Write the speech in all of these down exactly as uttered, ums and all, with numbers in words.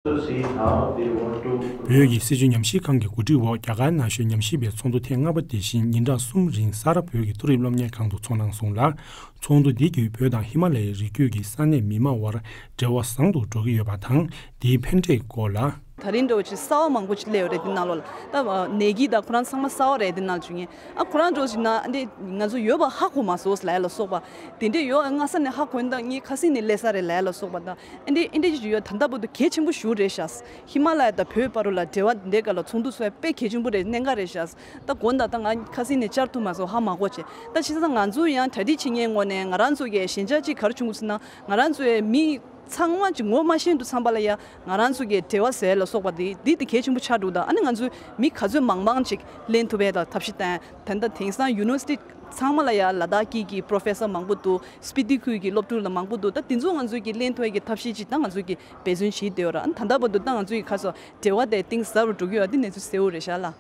བོད་ཀྱི་སྲིད་བྱུས་ཉམས་ཞིབ་ཁང་གི་གོ་སྒྲིག་འོག་རྒྱ་གར་ནང་བཞིན་ཉམས་ཞིབ་པའི་ཚོགས་འདུ་ཐེངས་ལྔ་པ་དེ་བཞིན་ཉིན་གྲངས་གསུམ་རིང་ས་རཱ་བོད་ཀྱི་མཐོ་རིམ་སློབ་གཉེར་ཁང་དུ་ཚོགས་གནང་སོང་ལ། ཚོགས་འདུ་འདི་བརྒྱུད་བོད་དང་ཧི་མ་ལ་ཡའི་རི་རྒྱུད་ཀྱི་ས་གནས་མི་མང་དབར་འབྲེལ་བ་བཟང་དུ་འགྲོ་གི་ཡོད་པ་དང་། འདིའི་ཕན་འབྲས་སྐོར་ལ། ད་རིང་འདྲ་བོ་ཅིག་གསར་པ་མང་པོ་ཅིག་སླེབས་ཡོད་རེད། འདི་ནང་ལོགས་ལ་ད་ནད་ཀྱིས་ད་ཁོ་རང་ཚང་མ་གསར་པ་རེད། འདི་ནང་བྱུང་ངེས་ཨ་ཁོ་རང་འདྲ་བོ་ཅིག་ན་འདི་ང་ཚོ་ཡོད་པ་ཧ་གོ་མ་སོང་ལབ་ཡ་ལ་སོགས་པ། དེ་འདྲས་ཡོད་སྔ་ས་ནས་ཧ་གོ་ཡིན་ད་ངས་ཁ་སང་ནས་སླེབས་ས་རེད་ལབ་ཡ་ལ་སོགས་པ་ད་ཨ་འདྲས་ཨ་འདྲས་ཅིག་ཡོད། ད་ལྟ་བར་དུ་གལ་ཆེན་པོ་ཞེ་པོ་རེད་ཤག་ཧི་མ་ལ་ཡ་དང་བོད་བར་ལ་འབྲེལ་བ་འདི་འདྲས་སྒང་ལ་ཚོགས་འདུ་ཚོགས་ཡ་དཔེ་གལ་ཆེན་པོ་རེད། གནད་འགག་རེད་ཤག་ད་དགོངས་དག་ད་ང་ཁ་སང་ནས་བཅར་ཐུབ་མ་སོང་། ཧ་མ་གོ་བྱས། ད་བྱས་ཙང་ང་ཚོ་ཡང་གྲ་སྒྲིག་བྱེད་མཁན་ངོས་ནས་ང་རང་ཚོ་གི་ཞན་ཆ་ཅིག་ག་རེ་བྱུང་གི་ཟེར་ན་ང་རང་ཚོའི་མི་ཚང་མ་ཅིག་ངོ་མ་ཤེས་འདུག་ཚང་པ་ལ་ཡ་ང་རང་ཚོ་གི་འབྲེལ་བ་ཟེར་ལ་སོགས་པ་དེ་འདི་དེ་གལ་ཆེན་པོ་ཆགས་འདུག་ད་ཨ་ནི་ང་ཚོའི་མི་ག་ཚོད་མང་མང་ཅིག་ལེན་ཐུབ་པའི་ད་ཐབས་ཤེས་བསྟན། ད་ལྟ་དེང་སང་ཡུ་ནི་ཝར་སི་ཊི་ཚང་མ་ལ་ཡ་ལ་དྭགས་སྐད་ཀྱི་པོ་རོ་ཕེ་སར་མང་པོ་འདུག་སྤི་ཏི་ཁུལ་གྱི་སློབ་ཕྲུག་ལ་མང་པོ་འདུག་ད་དེ་ཚོ་ང་ཚོའི་གི་ལེན་ཐུབ་པའི་གི་ཐབས་ཤེས་ཅིག་ད་ང་ཚོའི་གི་འབད་བརྩོན་བྱེད་བསྡད་ཡོད་ར། ཨ་ནི་ད་ལྟ་བར་དུ་ད་ང་ཚོའི་གི་ཁ་སོ་འབྲེལ་བ་དེ་གཏིང་ཟབ་རུ་འགྲོ་གི་ཡོད། ཨ་འདི་གནས་ཚུལ་གསལ་བོ་རེད་ཤག་ལ།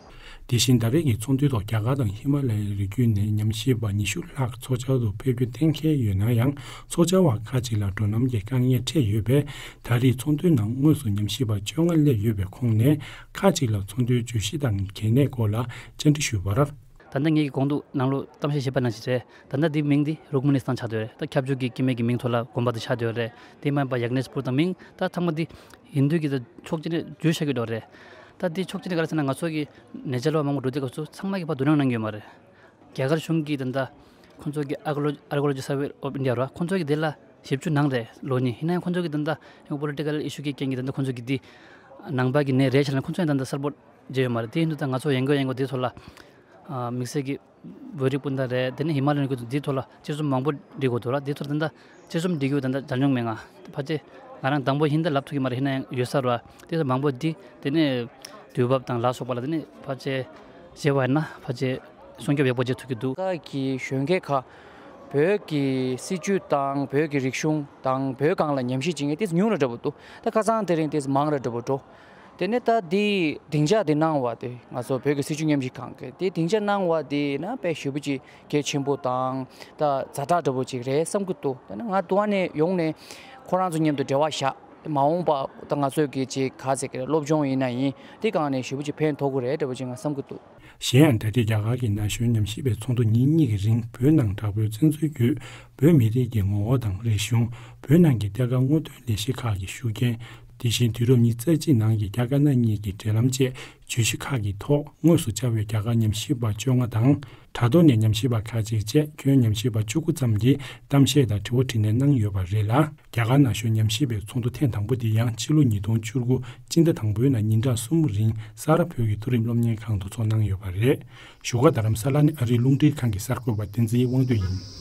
དེ་བཞིན་ད་རེས་ཀྱི་ཚོགས་འདུའི་ཐོག་རྒྱ་གར་དང་ཧི་མ་ལ་ཡའི་རི་རྒྱུད་ནས་ཉམས་ཞིབ་པ་ཉི་ཤུ་ལྷག་ཚོགས་བཅར་དུ་ཕེབས་རྒྱུ་གཏན་འཁེལ་ཡོད་ན་ཡང་། ཚོགས་བཅར་བ་ཁག་ཅིག་ལ་འགྲོ་ལམ་གྱི་དཀའ་ངལ་འཕྲད་ཡོད་པས། ད་རེས་ཚོགས་འདུའི་ནང་དངོས་སུ་ཉམས་ཞིབ་པ་བཅོ་ལྔ་སླེབས་ཡོད་པའི་ཁོངས་ནས། ཁག་ཅིག་ལ་ཚོགས་འདུའི་བརྗོད་གཞི་དང་གལ་གནད་སྐོར་ལ་བཅར་འདྲི་ཞུས་པར། ད་ལྟ་ངེད་ཀྱིས་གོང་དུ་ནང་ལོགས་གཏམ་བཤད་བྱས་པ་ནང་བཞིན་རེད། ད་ལྟ་འདིའི་མིང་འདི་རུག་མ་ནི་སི་ཐན་ཆགས་བསྡད་ཡོད་རེད། ད་ཁྱབ་འཇུག་གི་སྐྱེ་དམན་གྱི་མིང་ཐོག་ལ་དགོན་པ་དེ་ཆགས་བསྡད་ཡོད་རེད། དེ་མ་ཡིན་པ་ཡག་ནེས་པུར་དང་མིང་ད་ཚང་མ་འདི་ཡིན་དུས་ཀྱི་ད་ཕྱོགས་གཅིག་ནས་བརྗོད་བྱ་གི་འགྲོ་རེད། ད་འདི་ཕྱོགས་གཅིག་ནས་ག་རེ་ཟེར་ན་ང་ཚོ་གི་ནད་བཅོས་ལ་མང་པོ་འགྲོ་དུས་སྐབས་སུ་ཚང་མ་གིས་ཕར་བསྡུ་སྣང་གནང་གི་ཡོད་མ་རེད། རྒྱ་གར་གཞུང་གིས་ད་ལྟ་ཁོང་ཚོ་གི་Archaeology- Archaeology Survey of India ར། ཁོང་ཚོ་གིས་དེ་ལ་ཞིབ་འཇུག་གནང་རེད་ལོ་གཉིས། ཡིན་ན་ཡང་ཁོང་ཚོ་གིས་ད་ལྟ་ཡང་པོ་ལི་ཊི་ཀལ་ཨི་ཤུ་གི་རྐྱེན་གྱིས་ད་ལྟ་ཁོང་ཚོ་གིས་འདི་ནང་པ་གི་ནད་རེད་ཟེར་ན་ཁོང་ཚོ་ཡང་ད་ལྟ་གསལ་པོ་བརྗོད་ཡོད་མ་རེད། དེ་ཡིན་དུས་ད་ང་ཚོ་ཡན་གོ་ཡན་གོ་དེ་ཚོ་ལ་དམིགས་བསལ་གྱི་བོད་རིགས་སྤུན་ཟླ་རེད། དེ་ནས་ཧི་མ་ལ་ཡའི་ཁུལ་དུ་འདིའི་ཐོག་ལ་དཔྱད་རྩོམ་མང་པོ་འབྲི་དགོས་འདུག་ལ། འདིའི་ཐོག་ད་ལྟ་དཔྱད་རྩོམ་འབྲི་རྒྱུ་ད་ལྟ་ལྗང་ལྗོང་མེད། ང་ཕལ་ཆེར་ང་རང་དང་པོ་ཡིན་ད་ལབ་ཐུབ་ཀྱི་མ་རེད། ཡིན་ན་ཡང་ཡོད་ས་རེད། དེ་ཚོ་མང་པོ་འདི་དེ་ནས་དུས་བབ་དང་ལ་སོགས་པ་ལ་དེ་ནས་ཕལ་ཆེར་བྱས་པ་ཡིན་ན་ཕལ་ཆེར་སྲུང་སྐྱོབ་ཡག་པོ་བྱེད་ཐུབ་ཀྱི་འདུག་ཁ་གི་གཞོན་སྐྱེས་ཁག་བོད་ཀྱི་སྲིད་བྱུས་དང་བོད་ཀྱི་རིག་གཞུང་དང་བོད་སྒང་ལ་ཉམས་ཞིབ་བྱེད་མཁན་ཏོག་ཙམ་ཉུང་རུ་འགྲོ་བ་འདུག་ད་ཁ་སང་དེ་རིང་ཏོག་ཙམ་མང་རུ་འགྲོ་བ་འགྲོ། དེ་ནས་ད་འདི་སྡིངས་ཆ་འདི་གནང་བ་དེ་ང་ཚོ་བོད་ཀྱི་སྲིད་བྱུས་ཉམས་ཞིབ་ཁང་གི་དེ་སྡིངས་ཆ་གནང་བ་དེ་ན་དཔེ་ཞེ་པོ་ཅིག་གལ་ཆེན་པོ་དང་ད་ཛ་དྲག་འདྲ་པོ་ཅིག་རེད་བསམ་གྱི་འདུག་ད་ནི་ང་དུ་བ་ནས་ཡོང་ནས་ཁོ་རང་ཚོ་མཉམ་དུ་འབྲེལ་བ་བཞག་མ་འོངས་པ་ད་ང་ཚོས་ཀྱི་ཅིག་ག་ཟེར་གི་རེད། སློབ་སྦྱོང་ཡིན་ན་ཡིན་དེ་སྒང་ནས་ཞེ་པོ་ཅིག་ཕན་ཐོགས་ཀྱི་རེད་འདྲ་པོ་ཅིག་ང་བསམ་གྱི་འདུག་གཞན་ཡང་ད་ལྟའི་རྒྱ་གར་གྱི་ན་གཞོན་ཉམས་ཞིབ་པའི་ཚོགས་འདུ་ཉིན་གཉིས་ཀྱི་རིང་བོད་ནང་དྲག་པོའི་བཙན་འཛུལ་བརྒྱུད་བོད་མི་རིགས་ཀྱི་ངོ་བོ་དང་རིག་གཞུང་། བོད་ནང་གི་གཏེར་ཁ་སྔོག་འདོན་ལས་གཞི་ཁག་གི་ཤུགས་རྐྱེན། དེ་བཞིན་དུས་རབས་ཉི་ཤུ་རྩ་གཅིག་ནང་གི་རྒྱ་དཀར་ནག་གཉིས་ཀྱི་འབྲེལ་ལམ་བཅས་བརྗོད་གཞི་ཁག་གི་ཐོག་དངོས་སུ་བཅར་བའི་རྒྱ་གར་ཉམས་ཞིབ་པ་བཅོ་ལྔ་དང་། དྲ་ཐོག་ནས་ཉམས་ཞིབ་པ་ཁག་ཅིག་བཅས་ཁྱོན་ཉམས་ཞིབ་པ་བཅུ་དགུ་ཙམ་གྱིས་གཏམ་བཤད་དང་དྲི་བ་དྲིས་ལན་གནང་ཡོད་པ་རེད་ལ། རྒྱ་གར་ན་གཞོན་ཉམས་ཞིབ་པའི་ཚོགས་འདུ་ཐེངས་དང་པོ་འདི་ཡང་ཕྱི་ལོ་ཉིས་སྟོང་བཅུ་དགུ་སྤྱི་ཟླ་དང་པོའི་ནང་ཉིན་གྲངས་གསུམ་རིང་ས་རཱ་བོད་ཀྱི་མཐོ་རིམ་སློབ་གཉེར་ཁང་དུ་ཚོགས་གནང་ཡོད་པ་རེད། བཞུགས་སྒར་རྡ་རམ་ས་ལ་ནས་ཨ་རིའི་རླུང་འཕྲིན་ཁང་གི་གསར་འགོད་པ་བསྟན་འཛིན་དབང་འདུས་ཡིན།